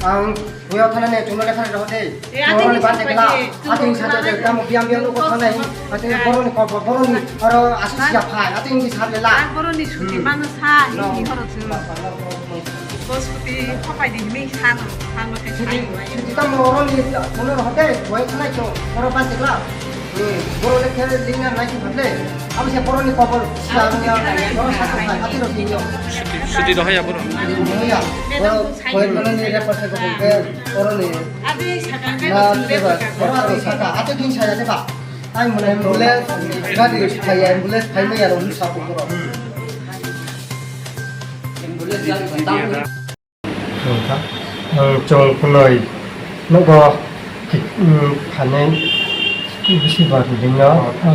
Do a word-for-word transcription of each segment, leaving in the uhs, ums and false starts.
Ang boyo thana ne chungno lekha rw de. Eh, ate ni bate kala. Ate ni sa de tamo biam biam ko thana hi. Ate boroni ko boroni aro asu sia phai. Ate ni sa lela. Ang boroni suti mano sa hi horo chu. Ko suti ko pai di mi sa no. Sa no ke sai. Suti tamo boroni kono rw de. Boyo thana cho. Oro bate kala. Borok le khe lingna nai khe phatle. Abo se borok ni kobor sila wngya, borok saka phai, hati rok singyo. Suti rohaya borok. Rohaya. Borok koi mano ni refer se kobor ke borok ni. Na seba, borok aro saka, ate din saya seba. Ai mane ambulance, gari phai ambulance phai maya rok ni sapu borok. Ang chwng kunui nogo ki-, um, thani bisi bar ni bini o, o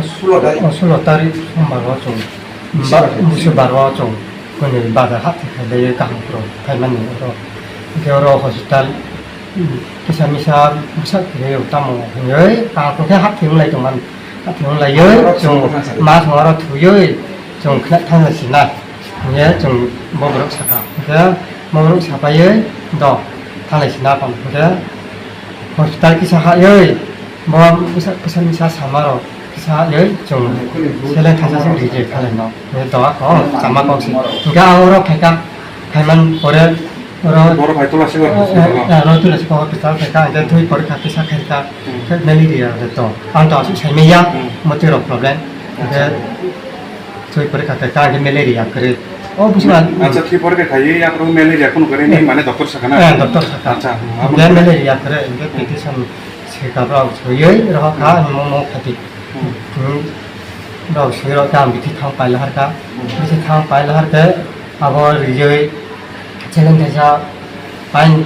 sulo tarik sombar o chwng, busi bar o chwng kunui bazar hati khailai kaham phuru phaimani oro. Hwnkhe oro hospital, um, kisa misa bwsa kwrwi tamo hinwi kaham khe hati wnglai tongmani. Hati wnglaiwi chwng mas oro thwiwi chwng khna thangna sinai. Hingke chwng bo borok saka. Hingke bo borok sapaiwi do thanglai sina tong. Hingke hospital kisa haywi bo bwsa, bwsa misa sama rok kisa haywi chwng seleng thansa se rijek khalai no. Hingke do ako chama kok si. Hingke ang oro phaikha, phaiman pore oro Boro bai tula se hospital o. Oro tula se hospital phaikha, hingke thui porikha kisa khaikha. Hmm. Khe malaria de to. Ang to asuk sai maya, hmm, motwi rok problem. Acha. Khe thui porikha khe ta khe malaria kwrwi. O busi ma. Acha, thui porikha khai ya pro malaria kun kwrwi ni, eh, mane doctor saka na? Eh, doctor saka. Acha, hmm, abo khe malaria kwrwi, hingke petition sika brao soyoi roho kha, hmm, mo mo khati. Hmm. Hmm. Brao soi rok khe ang bithi thang paila harkha. Hmm. Bithi thang paila harkhe abo rijoi challenge kaisa pain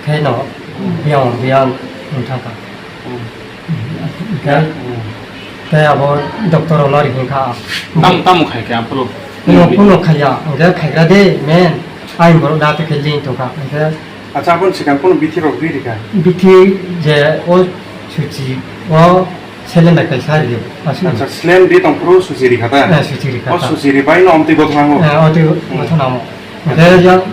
khe no, hmm, biyang biyang wng thangkha. Hmm. Tei, hmm, tei abo doctor rokno ri hwn kha. Tam, tamo khai khe aphuru? Kuno, kuno khaiya, hwnkhe khaigra de, men, ayang borok da tei khe ling tongkha, hwnkhe. Acha, aboni swkang kuno bithi rok ri rikha? Bithi je o suchi o selen bai kaisa rio, aswk. Acha, selen ri tongphuru suchi rikha ta? Eh, suchi rikha ta. O suchi ri bai no omtwi gothango? Eh, omtwi, hmm, gothanamo. Hwnkhe yang,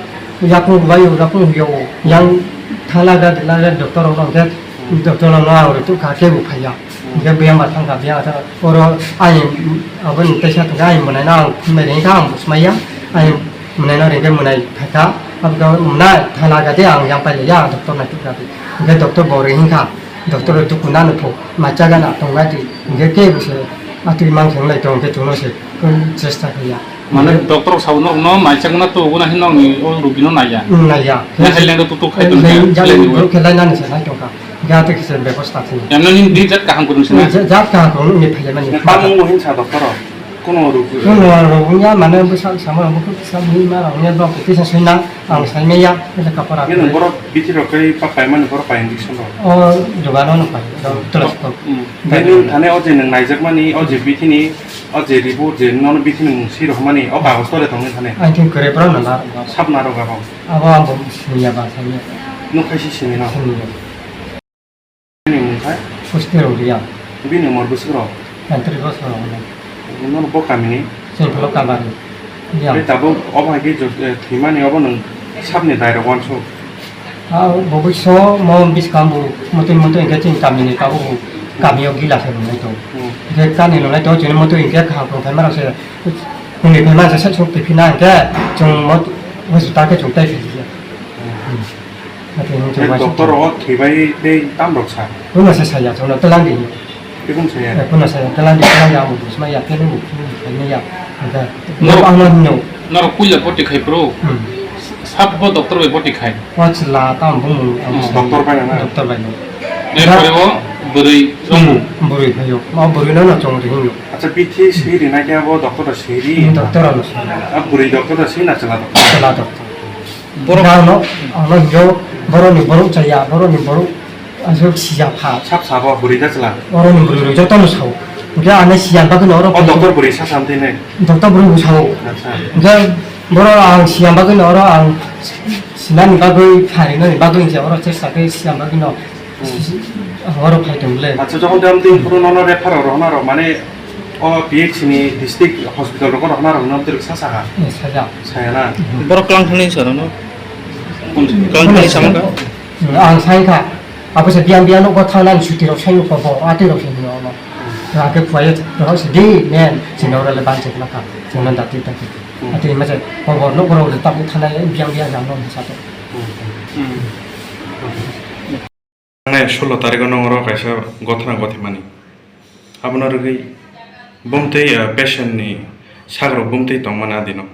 yakung bai o, yakung hwyo o. Yang thangla ga, dila ga, doctor rok hwnkhe, hmm, doctor rok no ang rwtuk kha, kebo phaiya. Hmm. Hwnkhe biyang ba thangkha, biyang thangkha. Oro ayang, aboni teisa thangkha, ayang mwnai no ang phunbai ringkha, ang bo swmaiya. Ayang mwnai no ringkhe mwnai phaikha. Aboni mwnai thangla ga de, ang yang pailaiya, doctor naituk kha. Hwnkhe doctor bo ri hwnkha, doctor rok dukhu nano pho, ma chaga na tongna di. Hwnkhe kebo se atwi mang khe wnglai tong, hwnkhe chwngno se chesta khaiya. Mane doctor rok sabo norokno naichakna to, obo nahino nini o rugino naiya. Hmm, naiya. Nahai lengdo tutuk khai tongkha, leng-, leng-, borok khe lainani se nai tongkha. Hwnkhe atwi kisa bebosta khe. Emno nini di jat kaham kwrwng sina? Hmm, jat kaham kwrwng ni phailaimani. Tamo hinsa doctor rok? Kuno rugi. Kuno rugi ya, mane bwsa sama rok bwkhuk kisa bini ma rok ya, borok kisa soina, ang saimaya, kisa kapara. Nini borok bithi rok kai pa paimani borok pai injection rok? O dogano no pai, do tulas ko. Hmm. Bini thane o je nwng naijakmani, o je bithini, o je report je nono bithini mung si rohmani, o kagoj tole tongni thane. Ang thik kwrwi borok no lar. Sab naro gabo. Abo ang bo siniya ba saiya. Nuk khai si sini no. Siniya. Bini mung khai? Pusti Rongria. Bini umor bwswk rok? Paitrish bosor rok hwnwi. Nono bo kamini? Chwng Pholok Kabari. Ya. Tei tabuk obo hai khe jo-, eh, thwimani obo nwng sabni dairok uansuk? Ah, bo bwso mo bwskang bo motwi motwi hwnkhe chini kamini tabuk bo kamio gila khe nwngnai tongo. Hmm. Hwnkhe kani nwngnai tongo chini motwi hwnkhe kaham khorokthai mano se, hwnwi phai mano se, sek sok twi phina hwnkhe chwng mo hospital khe chwng tai phai ya. Hmm. Hmm. Ate hwnwi chwng Doctor o thwibai tei tam rok sa? Kuno se saya, chwngno twlang di. Tei kung saya? Eh, kuno saya, twlang di, twlang di, amo bwsma ya, khe nung bwsma ya, khe nung ya. Norok, ano hino. Norok puila boti khai pro? Hmm. Sab bo doctor bai boti khai? O chwla, tam bumung, hmm, doctor bai na? Doctor bai no. Erpore o bwrwi rok? Hmm, bwrwi phaio. O bwrwi no no chwng ri hino. Acha, bithi swi ri na khe abo doctor da swi ri? Hmm, doctor ano swi. A bwrwi doctor da swi na chwla doctor? Chwla doctor. Borok ano, ano hino, borok ni borok chaya, borok ni borok aswk sijak kha. Sab sabo bwrwi da chwla? Oro ni bwrwi rok joto no sao. Hwnkhe ano siya bagwi no oro. O doctor bwrwi sa sam twi nai? Doctor bwrwi bo sao. Acha. Hwnkhe borok ang siya bagwi no oro ang sinani bagwi pharinani bagwi hwnkhe oro chesta khe siya bagwi no. Hmm. Ang oro phai tong le. Acha, jokhon tei amtwi phuru nono refer rok rohorna rok mane o P H C ni district hospital rogo rohorna rok no amtwi rok sa sakha? Eh, saya. Saya na? Hmm. Borok kwlang thani sa nono? Kwlang thani sa mangkha? Ang sai kha, abo se biyang biyang nokbo thangna ang suti rok sai nukha bo, atwi rok se hino ono. Ang khe phuayo rok se di men, chini oro le banchi khna kha, chini dati dati. Atwi ma se, bo bo nokbo rok le tabuk thangna biyang biyang jang no sa to. Nai sullo tarikh o nong oro kaisa gothana gothimani. Abono rwgwi bumtwi, ah, patient ni sakrok bumtwi tongmani adino.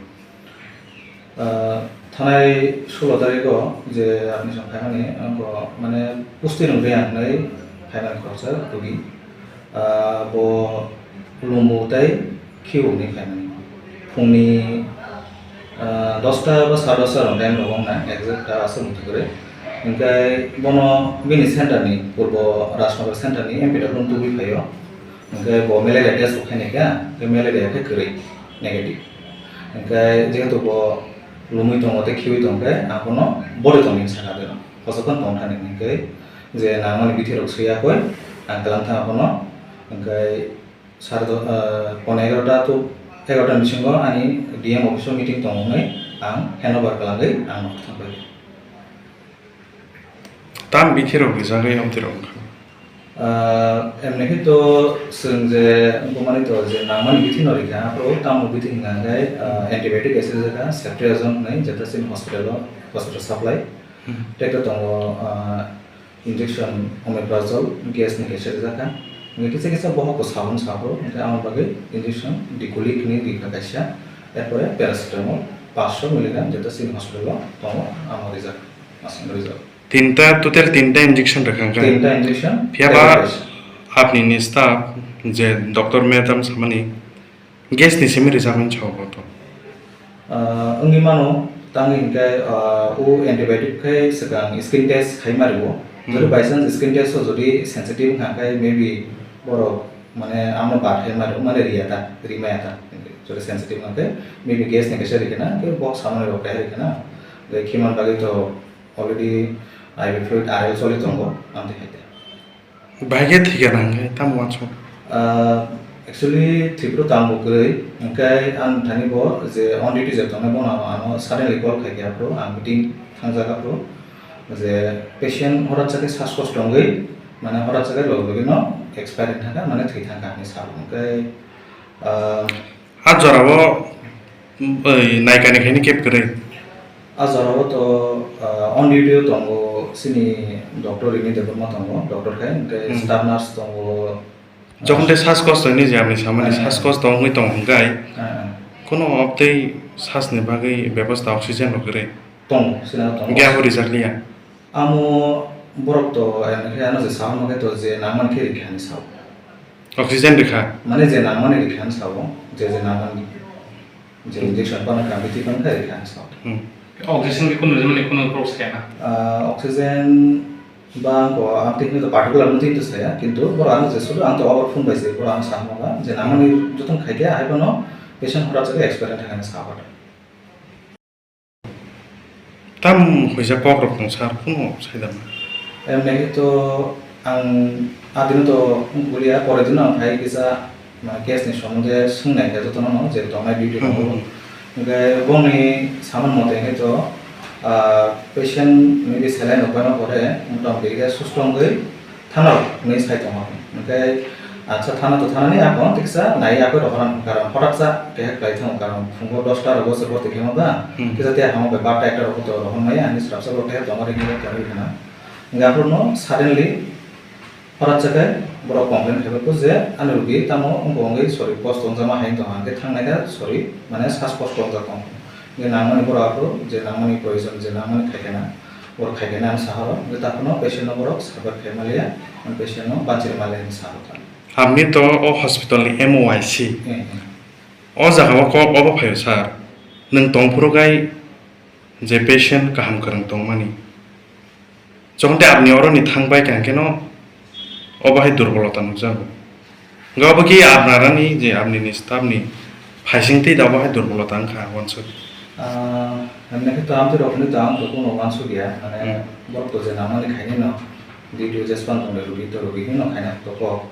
Ah, thanai sullo tarikh o je admission phaimani, angkho mane pusti rwngwi ang hinwi phaimani khoroksa rogi. Ah, bo Lumu tei Khiu ni phaimani. Phungni, ah, dosta ba sade dosta rok time rok wng nai, exact ta aswk muitu kwrwi. Hinkhe bono bini center ni, purbo Rajnagar center ni M P W tubui phaio. Hinkhe bo malaria test bo khainai kha, hinkhe malaria khe kwrwi, negative. Hinkhe jehetu bo lumui tongo tei khiui tongkhe, ang bono body tongmani sakha deno. Kosokhon tongthani hinkhe je nangmani bithi rok swiya koi, ang twlang thang bono. Hinkhe Sare do-, ah, pone egarota to egarota ni bisingo ani D M office o meeting tongo hwnwi ang handover kalangwi ang nokha thangbai. Tam bithi rok rijagwi amtwi rok wngkha. Ah, emni khe to chwng je wngkukmani to je nangmani bithi no rikha, aphuru tamo bithi hwnka hwnkhe, ah, antibiotic ase rijak kha, ceftriaxone hwnwi, jeta chini hospital o, hospital supply. Hmm. Tei to tongo, ah, injection omeprazole, gas ni kaisa rijak kha. Hingke kisa kisa bohok bo sabun saphuru, hingke aboni bagwi injection diclofenac ni rikha kaisa, erpore paracetamol paanch sho milligram, jeta chini hospital o tongo, amo rijak, aswk rijak. Tinta, total tinta injection rikha hingke? Tinta injection, Phiya ba tablet kaisa. Apni ni staff je doctor madam samani, gas ni simi rijak mani sao bo to. Ah, wngwi mano, tangwi hinkhe, ah, o antibiotic khai swkang skin test khai mario. Hmm. Jodi by chance skin test o jodi sensitive wngkha khe maybe borok mane amno bad khai mario, mane riya ta, ri maya ta. Jodi sensitive wngkha khe maybe gas ni kaisa ri khna, khe bok samani rok khai ri khna. Tei khiman bagwi to already I V fluid R L choli tongo, amtwi hai te. Bahai khe thwikha nang khe tamo uansuk? Ah, actually, thwipro tamo kwrwi, hwnkhe ang thani bo je on duty je tongnai bono ano suddenly call khai khe aphuru ang meeting thangjak aphuru je patient horat chakhe sas kosto wngwi mane horat chakhe logi logi no expire wng thangkha mane thwi thangkha hinwi sao. Hwnkhe, ah, A jorao, oi, naikani khaini kep kwrwi? A jorao to, ah, on duty o tongo, chini doctor Rini Debbarma tongo, doctor khai, hwnkhe Hmm. staff nurse tongo. Jokhon tei sas kosto hinwi je amni samani Ah, sas ah. kosto wngwi tong hwnkhe, Ah, ah. Kono obtwi sasni bagwi bebosta oxygen rok kwrwi? Tongo, chini tongo. Hwnkhe abo rijak liya? Amo borok to, eh, khe ano je sao, hwnkhe to je nangmani khe rikha hinwi sao. Oxygen rikha? Mane je nangmani rikha hinwi sao, je je nangmani. Je injection pano kha, bithi pano kha rikha hinwi sao. Hmm. Oxygen khe kunu, mane kunu borok saya na? Ah, oxygen ba ang ko, ang tei to particular muti to saya, kintu borok ano je sudu ang to over phone bai se, borok ano sao ba, je nangmani joton khai khe, hai bono patient horat chakhe expire thang hinwi sao. Tam huijak kok rok tong sar, kunu sai da. Em, nai to ang adino to wngkha liya, pore dino ang phai kisa, ma, case ni somonde swngnai khe jotono no, je tongnai duty Hmm, tongo. Hmm. Hwnkhe bongni saman mote khe to, ah, patient maybe saline rok paima pore, motamoti khe susto wngwi, Thana rok hinwi sai tongo. Hwnkhe, acha, thana to thanani, ako tiksa nai, ako rohorna karon hotaksa keha khlai thango, karon phungo dosta rogo se borti khe ma ba, Hmm. kisa tiya hamo bai barta ekta rogo to rohor maya, ani srapsa bo keha tongmani hinwi tongwi khna. Hwnkhe aphuru no suddenly hotaksa khe borok complain khaiba ko je ani rugi tamo wngkha wngwi sori kosto wngjama hai wngtong, hwnkhe thangnai khe sori mane sas kosto wngjak tong. Hwnkhe nangmani borok aphuru je nangmani proyojon, je nangmani khaikhe na, Borok khai khe nang sahoro, hwnkhe takhorno patient no borok sabar khai maliya, patient no banchir maliya hinwi sahoro. Hamni to o hospital ni M O I C. Eh, eh. O jaga o kok obo phaio sir. Nwng tong phuru gai je patient kaham kwrwng tongmani. Chwng tei apni oro ni thang bai kha hwnkhe no obo hai durbolota nukjago. Hwnkhe obo khe apnarani je apnini staff ni phaising tei da obo hai durbolota wngkha uansuk. Ah, hwnwi khe to amtwi rok hwnwi to ang to kuno uansuk ya, mane Hmm. borok to je nangmani khainai no, D D O jespan tong le rugi to rugi hino khaina to kok,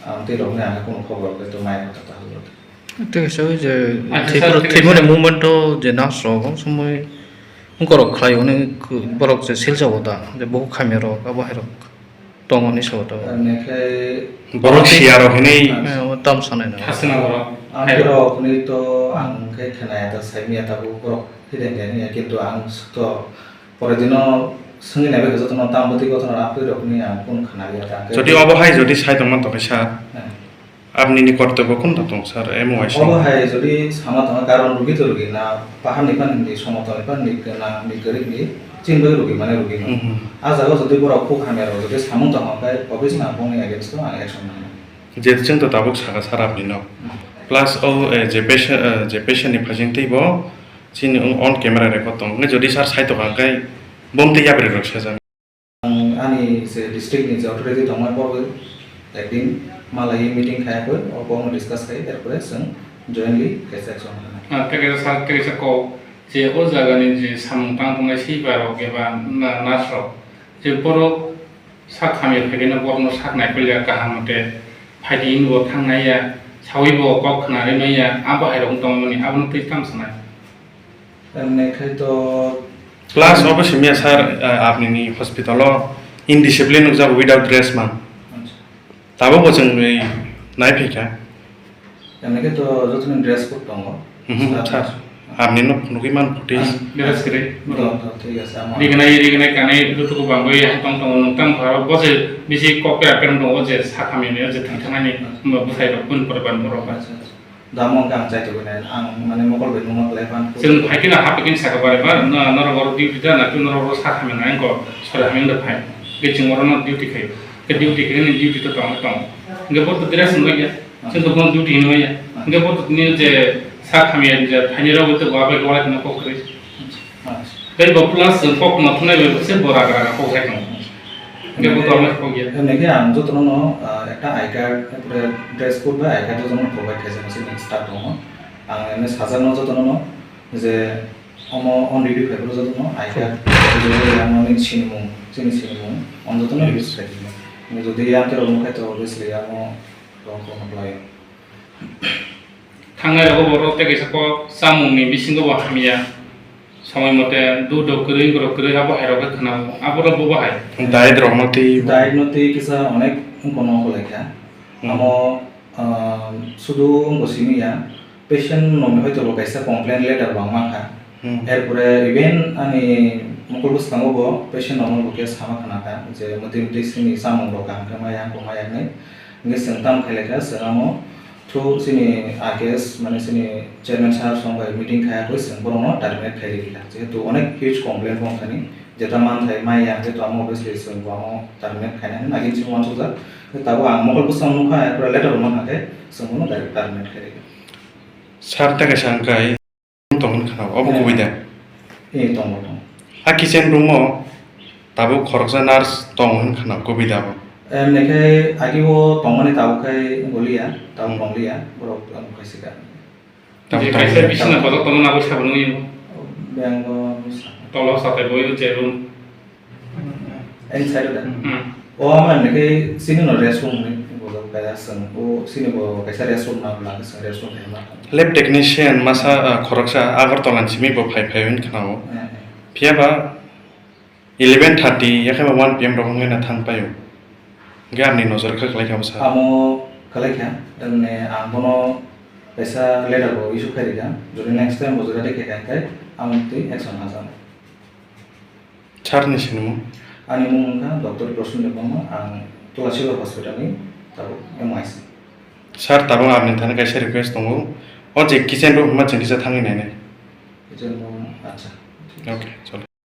amtwi rok hwnwi ang khe kuno khobor rok to maya kha to ta hwnwi. Tei kaisa o je Acha, thwipro-, sir, thwimani sir. Movement o je nurse rok bang somoi Wngkorok khlai hwnwi borok je silsa o da, je bukhuk hamya rok, abo hai rok tongo hwnwi sa o tongo. Nekhe borok siya rok hwnwi. Eh, abo tam sanai na. Hasna borok. Ang borok hwnwi to ang khe khnaya da, saimya tabuk borok hideng khe hwnwi, kintu ang to pore dino swngwi naibai khe jotono tam bwtwi gotono raptwi rok hwnwi ang kunu khnaliya da. Jodi obo hai jodi sai tongma tongwi sir. Eh. Apni ni kortobyo kunta tong sir, M O I C. Obo hai jodi sama tongo, karon rugi to rugi na, pahar ni phan ni, somotol ni phan ni, na ni kwrwi ni, chini bagwi rugi mane rugi no. Mhm. A jaga o jodi borok kok hamya rok jodi samung tong kha, obviously ang bongni against o ang action nang. Je chwng to tabuk saka sir apni no. Mhm. Plus o, eh, je patient, eh, je patient ni phajing twi bo chini on camera record tong. Jodi sir sai to kha khe bom twi yapri rok sajak. Ang ani je district ni je authority tongma bo ekdin malai meeting khai koi, o bo discuss khai, erpore chwng jointly kaisa action khana. Ah, tei kaisa sir, tei kaisa kok je o jaga ni je samung tang tongnai swiper rok eba na-, nurse rok je borok sak hamya phai khe no borok no sak nai koi ya kaham mote phai di hinwi bo thang nai ya, sawi bo kok khna ri mai ya, abo hai rok wng tong mani abo no twi tam sanai. Emne khai to plus obo simya sir, ah, apni ni hospital o indiscipline nukjago without dress man. Acha. Tabuk bo chwng nai phaikha. Emne khai to joto ni dress code tongo. Mhm, sir. Sir. Apni no phunugwi man footage. Dress kwrwi. To, to, thik ase, amo. Rignai, rignai kanai, rutuku bangwi hai tong tongo, nung tang pharo, bo se bisi kok khe apheng tongo, je sakha mimi, je thang thangnani, bwsai rok, bun pore ban borok. Acha, acha. Damo hwnkhe ang chaitugwi nai, ang mane mokol bai nungma kwlai phan. Chwng phai kheno haphaikhe saka bare ba, no-, norok oro duty da na, norok oro sak hamya nai, wngkha sori hamya wngda phai. Hwnkhe chwng oro no duty khaio. Hwnkhe duty khaikhe nini duty to tong, tong. Hwnkhe bo to dress wngya. Chwng to bono duty hinwi ya. Hwnkhe bo to tini je sak hamya je phaini rok to bo abai kwlai kheno kok kwrwi. Tei bo plus chwng kok no thunai bai se bo ragra ragra kok sai tongo. Hwnkhe bo to amo kok ya. Hwnkhe ang jotono no, ah, ekta I card, erpore dress code bai I card jotono provide khaijak chini staff tongo. Ang ene sajak no jotono no je omo on duty phai phuru jotono I card, ang nini sinimung, chini sinimung, ang jotono use khai di. Jodi yang khe rok khai to obviously amo rok ko apply. Thangnai rogo bo rok tei kaisa kok chamung ni bisingo bo hamya. Somoi mote dudh rok kwrwi, borok kwrwi abo hai rok khe khwnao. Abo rok bo bahai. Diet rok no twi. Diet no twi kisa onek wngkha no kholai kha. Hmm. Amo, ah, sudu wngbo simi ya. Patient no hoito bo kaisa complaint letter bo ang mankha. Hmm. Erpore even ani mokol bwskango bo patient no bo khe sama khna kha je mwtwi mwtwi sini chamung rok kaham khe maya, wngkha maya hinwi. Hwnkhe chwng tamo khailai kha, chwng amo through chini R K S, mane chini chairman sir song bai meeting khai, abo chwng borokno terminate khai rikha. Jehetu onek huge complaint bo wngkha ni, jeta manthai maya, jehetu amo obviously chwng bo amo terminate khainani nagin chini uansukjak. Tabuk ang mokol bwskango nukha, erpore letter rwma kha khe chwng bono direct terminate khai rikha. Sir, tei kaisa wngkha. Tong hwn khna, obo kubui da? Eh, tongo, tongo. A kitchen room o tabuk khoroksa nurse tong hwn khna, kubui da bo? Em, nekhe agi o tongmani tabuk khai goliya, tabuk tongliya, borok tong khai sika. Tabuk je kaisa tongliya, bisina tabuk kotor tongmani abo sabo nungya bo? Beng bo misa. Tolo satai bo je room. Ani side o da? Hmm. O ama ni khe chini no rest room ni bojak kaya chwng. O chini bo kaisa rest room na bwla khe chwng rest room khe ma. Lab technician masa, ah, khoroksa Agartala ni simi bo phai phai hwn khna o. Hmm. Phiya ba eleven thirty ya khe ba one P M rok wngwi na thang pai o. Hwnkhe amni nojor khe kwlai kha bwsa. Amo kwlai kha, wngni ang bono kaisa letter bo issue khai rikha. Jodi next time bo jora de khe kha khe ang twi action hajaknai. Sir ni sinimung? Ani mung wngkha Doctor Prasun Debbarma, ang Tulasi Hospital ni tabuk M I C. Sir, tabuk ang nini thani kaisa request tongo. O je kitchen room hwnma chwng kisa thangwi nainai. Kitchen room, acha. Okay, chalo.